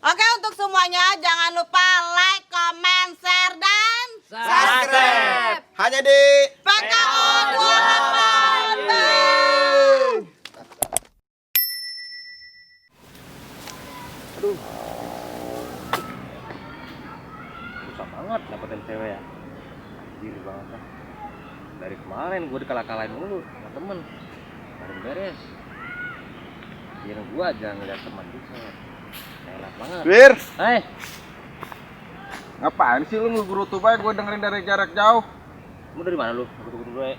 Oke, untuk semuanya jangan lupa like, comment, share, dan Subscribe. Hanya di PKO 28. Aduh, susah banget dapetin cewek ya. Diri banget kan. Dari kemarin gue dikalah-kalahin mulu sama temen. Baru beres. Kira gue aja ngeliat teman bisa. Enak banget. Wir. Hai, Ngapain sih lu ngegerutu aja gue dengerin dari jarak jauh? lu dari mana lu? Aku tunggu dulu ya.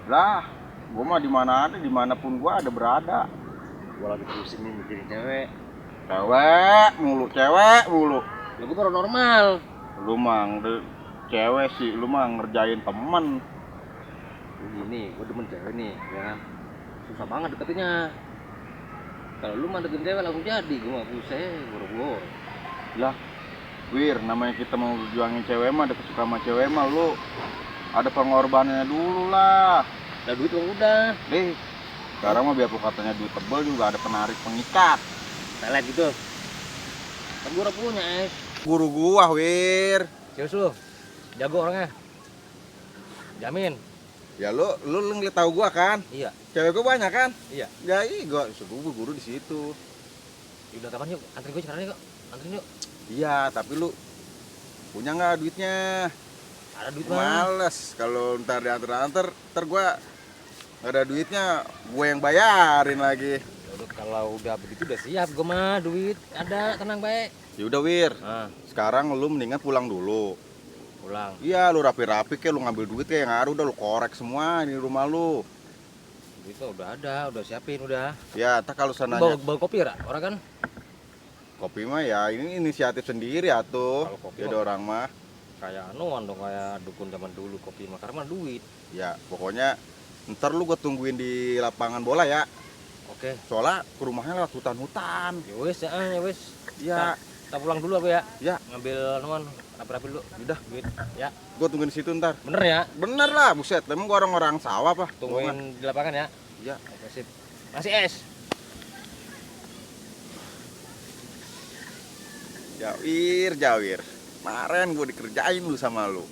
Lah, gue mah di mana ada, dimanapun gue ada berada. Gue lagi pusing nih mikirin cewek. Cewek mulu. Ya gue baru normal. Lu mah cewek sih, lu mah ngerjain temen. Ini gue demen cewek nih, ya kan. Susah banget deketinnya. Kalau lu mah deketin cewek langsung jadi, gue mah pusing, boro-boro. Lah, Wir, namanya kita mau juangin cewek mah, deket suka sama cewek mah, lu ada pengorbanannya dulu lah. Nah duit mah udah. Sekarang mah biar lu katanya duit tebel juga ada penarik pengikat. Pelet gitu. Kan gue udah punya, Guru gua, Wir. Serius lu? Jago orangnya? Jamin? Ya lu ngeliat tahu gua kan? Iya. Cewek gua banyak kan? Iya. Ya gua guru di situ. Ya udah kapan yuk? Anterin gue sekarang yuk. Anterin yuk. Iya, tapi lu punya nggak duitnya? Ada duit mah. Males kalau ntar diantar-antar, ntar gua nggak ada duitnya, gue yang bayarin lagi. Ya udah kalau udah begitu udah siap gue mah duit ada, tenang baik. Ya udah Wir, Nah, sekarang lu mendingan pulang dulu. pulang. Iya, lu rapi-rapi kayak lu ngambil duit kayak yang ada, udah lu korek semua di rumah lu. Duit mah udah ada, udah siapin udah. Ya, tak kalau Bawa, sananya bawa kopi ya? Orang kan? kopi mah ya ini inisiatif sendiri ya tuh. Kalau kopi Jadi mah orang mah kayak anuan dong, kayak dukun zaman dulu kopi mah karena mah duit. ya pokoknya ntar lu gua tungguin di lapangan bola ya. Oke. Soalnya ke rumahnya lewat hutan-hutan. Ya wes ya wes. Iya. Kita pulang dulu apa ya? Ya. Ngambil anuan rapi-rapi dulu. Udah, Duit. Ya. gua tungguin di situ ntar. Bener ya? Bener lah, buset. Emang gua orang-orang sawah apa? Tungguin di lapangan ya. Ya. Oke, sip. Masih es. Jawir. Kemarin gue dikerjain lu sama lu.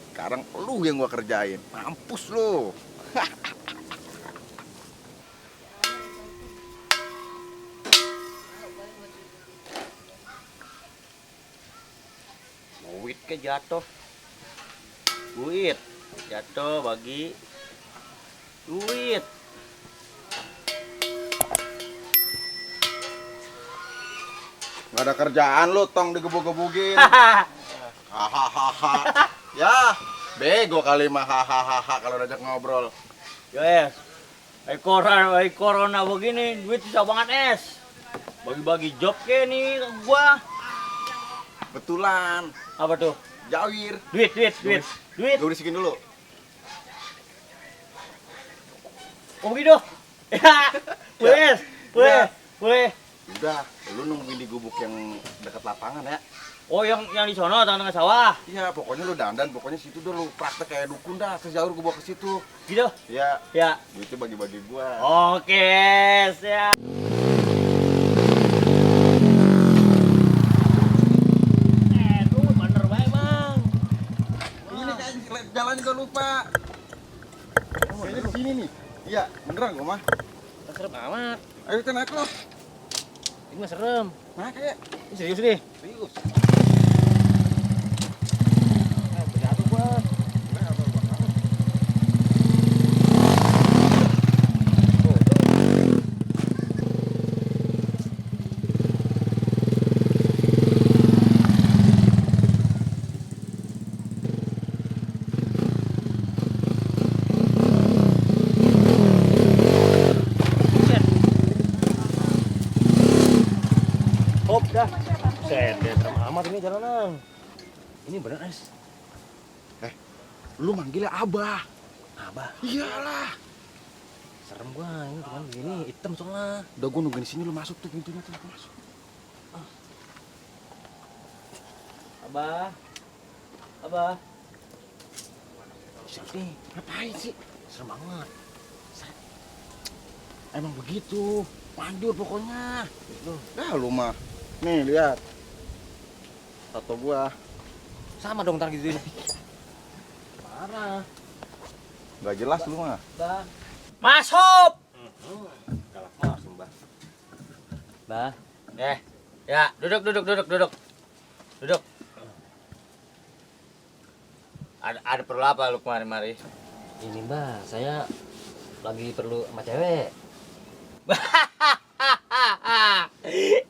Sekarang lu yang gua kerjain. Mampus lu. Duit ke jatuh. Duit jatuh bagi duit. Gak ada kerjaan lu, tong digebuk-gebukin. Hahaha. Ya, bego kali mah hahaha kalau diajak ngobrol. Ya es, corona begini duit susah banget es. Bagi-bagi job ke nih gua. Betulan. Apa tuh? Jawir. Duit. Gue bisikin dulu. Oh gitu. Ya, Ya. Boleh. Udah, lu nungguin di gubuk yang dekat lapangan ya. Oh yang di sono tengah-tengah sawah. Iya, pokoknya lu dandan, pokoknya situ udah lu praktek kayak dukun dah, sejauh gue bawa ke situ. Gitu. Ya, Ya. duitnya bagi-bagi gua. Oke, siap. Tuh bener baik, Bang. Ini kayak jalan juga lupa. Kayaknya di sini nih. Iya, beneran gua mah. Serem amat. Ayo kita naik lo. Ini mah serem. Naik kayak. Ini serius nih. Serius. Jatuh gua. Hop dah. Set, serem amat ini jalanan. Ini bener es. Lu manggilnya Abah. Abah, Iyalah. serem gua ini cuman begini hitam soalnya. Udah gua nungguin di sini, lu masuk tuh pintunya tuh, masuk. Abah. Serius nih, Ngapain sih? serem banget. Emang begitu. Manjur pokoknya. Lu, Dah lu mah. Nih lihat. tato gua. Sama dong ntar gituin. Parah. Nggak jelas lu mah. Bah. Masuk. Galak banget Mbah. Bah. Ya, duduk. Duduk. Ada perlu apa lu kemari-mari? Ini Mbah, saya lagi perlu sama cewek.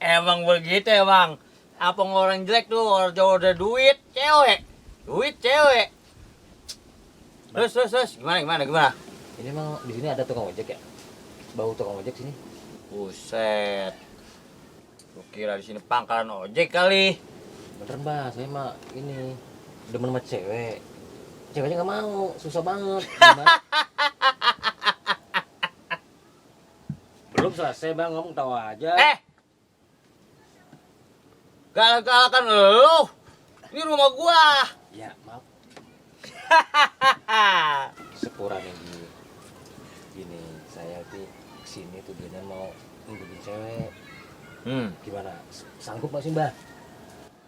Emang begitu emang. Apa orang jelek tuh, orang jauh ada duit, cewek. Terus, gimana? Ini emang di sini ada tukang ojek ya? Bau tukang ojek sini. Buset. Lu kira di sini pangkalan ojek kali. Bener Mbah, saya mah ini demen sama cewek. Ceweknya nggak mau, susah banget. Gimana? Belum selesai Bang, ngomong tahu aja. Galak-galakan lu. Ini rumah gua. Ya, maaf. Sepura nih gini, saya tuh kesini tuh dia mau nungguin cewek. Gimana? Sanggup nggak sih Mbah?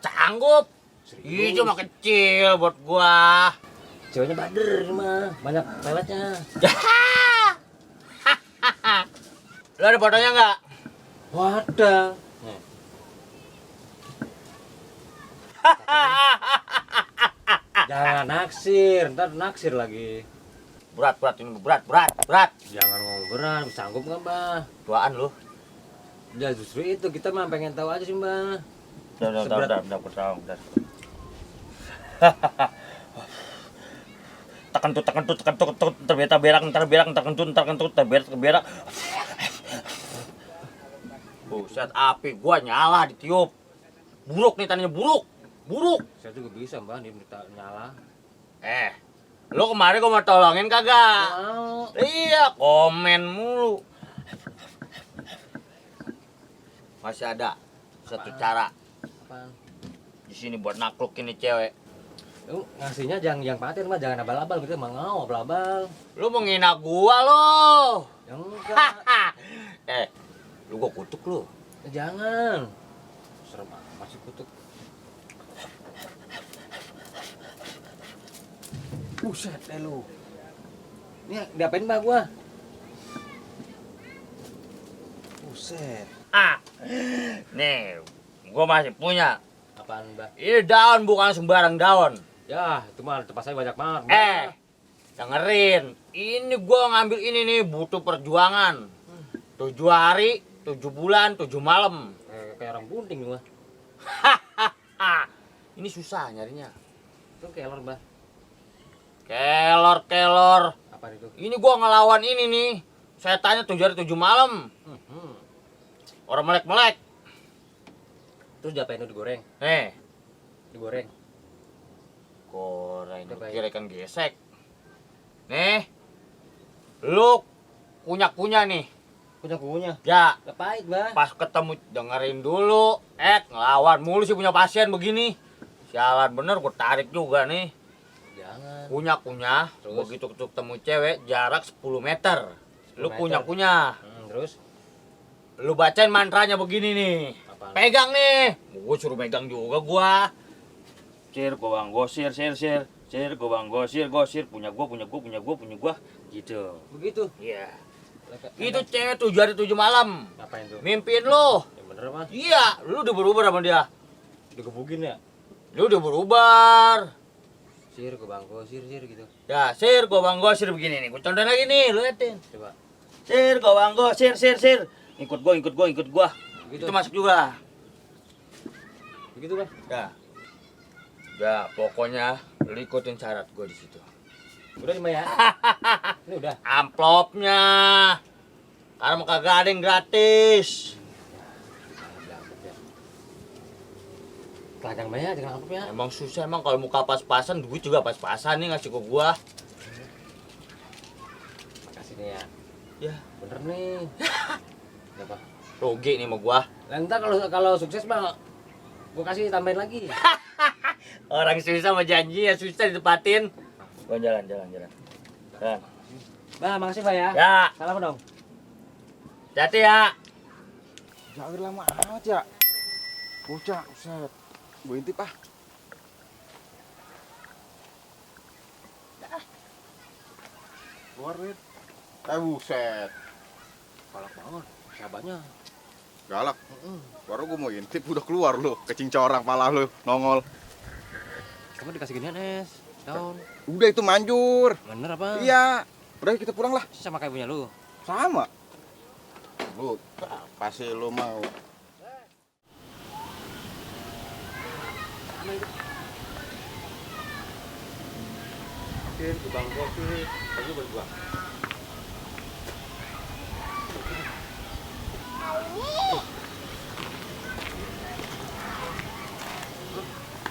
Canggup. Serius? Itu mah kecil buat gua. Ceweknya bader mah, banyak peletnya. Lu ada fotonya nggak? Wadah. Jangan naksir, ntar naksir lagi. Berat. Jangan ngomong berat, sanggup nggak Mbah? Tuaan lu. Ya justru itu, kita mah pengen tahu aja sih Mbah. Bentar. Tekan tuh, terberak. Buset, api gua nyala ditiup. Buruk nih tandanya, buruk. Saya juga bisa Mbah, nih minta nyala. Lu kemarin gua mau tolongin kagak? Mau. Iya, komen mulu. Masih ada satu cara Apaan? di sini buat naklukin nih cewek. Lu ngasihnya yang paten Mbah, jangan abal-abal gitu, emang ngau abal-abal. Lu menghina gua lo. Yang enggak. Lu gua kutuk lu. Jangan. Serem amat sih kutuk. Buset deh lu. Ini diapain Mbah gua? Buset. Nih, gua masih punya. Apaan Mbah? Ini daun bukan sembarang daun. Ya, itu mah tempat saya banyak banget. Mbah. Dengerin. Ini gua ngambil ini nih butuh perjuangan. 7 hari, 7 bulan, 7 malam. Kayak orang bunting nih Mbah. Ini susah nyarinya. Itu kelor Mbah. Kelor. Apa itu? Ini gua ngelawan ini nih. Saya tanya 7 hari 7 malam. Orang melek-melek. Terus diapain itu digoreng? Digoreng. Goreng, Coba kira ikan gesek. Nih, lu kunyah-kunyah nih. Kunyah. Ya, Gak pahit Mbah. pas ketemu dengerin dulu. Ngelawan mulu sih punya pasien begini. Sialan bener, gue tarik juga nih. Jangan. Kunyah-kunyah, Terus? begitu ketemu cewek jarak 10 meter. Lu 10 meter. kunyah-kunyah. Terus? Lu bacain mantranya begini nih. Apaan? Pegang nih. Gue suruh megang juga gua. Sir, gobang gosir, sir. Sir, gobang gosir. Punya gua. Gitu. Begitu. Iya. Itu cewek 7 hari 7 malam. Ngapain tuh? Mimpiin lu. Yang bener Mas. Iya, lu udah berubah sama dia. Digebugin ya? Lu udah berubah. Sir ke bangko, sir gitu. Ya, sir, gobang gosir begini nih. Gua contohin lagi nih, lu liatin. Coba. Sir, gobang gosir, sir. Ikut gua. Begitu. Itu masuk juga. Begitu Bang. Ya, pokoknya lu ikutin syarat gua di situ. Udah nih Mbak ya. Ini udah. Amplopnya. Karena mau kagak ada yang gratis. Telanjang Mbak ya, jangan amplop ya. Emang susah emang kalau muka pas-pasan, duit juga pas-pasan nih ngasih ke gua. Makasih nih ya. Ya, Bener nih. Kenapa? rugi nih sama gua. Lah ntar kalau sukses Bang, gua kasih tambahin lagi. Orang susah sama janji ya susah ditepatin. Gua jalan. Bang, makasih Mbak ya. Ya, Salam dong. hati ya. Jangan lama amat ya. Bocah, set. Gue intip ah. Keluar, Wit. Buset. Galak banget. Sahabatnya. Galak. Baru gue mau intip udah keluar lu. Kecincang pala lu, nongol. Kamu dikasih ginian es, daun. Udah itu manjur. Bener apa? Iya. Udah kita pulang lah. Sama kayak punya lu. Sama. Lu apa sih lu mau? Sir, ke Bang Gosir. Kamu berdua.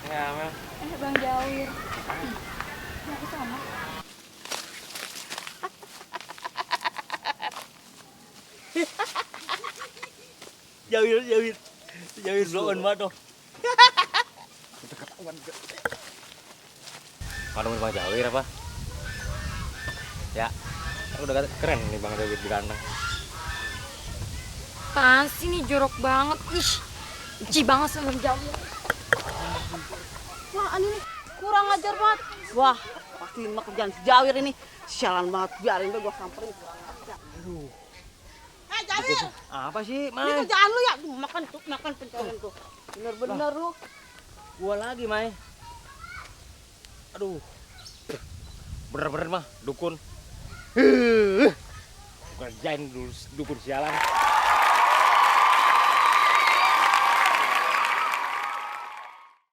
Ya, Mel. Bang Jawir. Mau ke sana? Jawir blown banget dong. Kalau mau Bang Jawir apa? Ya, udah keren nih Bang Jawir di kandang. Apaan sih nih jorok banget. Ih, benci banget sama Bang Jawir. Wah, ini nih kurang ajar banget. Wah, pasti mah kerjaan si Jawir ini. Sialan banget, biarin deh gua samperin. Jawir, Apa sih, ini Mai? kerjaan lu ya? Duh, makan pencarian tuh. Bener-bener lu. Gua lagi, Mai. Aduh. Bener-bener mah dukun. Kerjain dulu dukun sialan.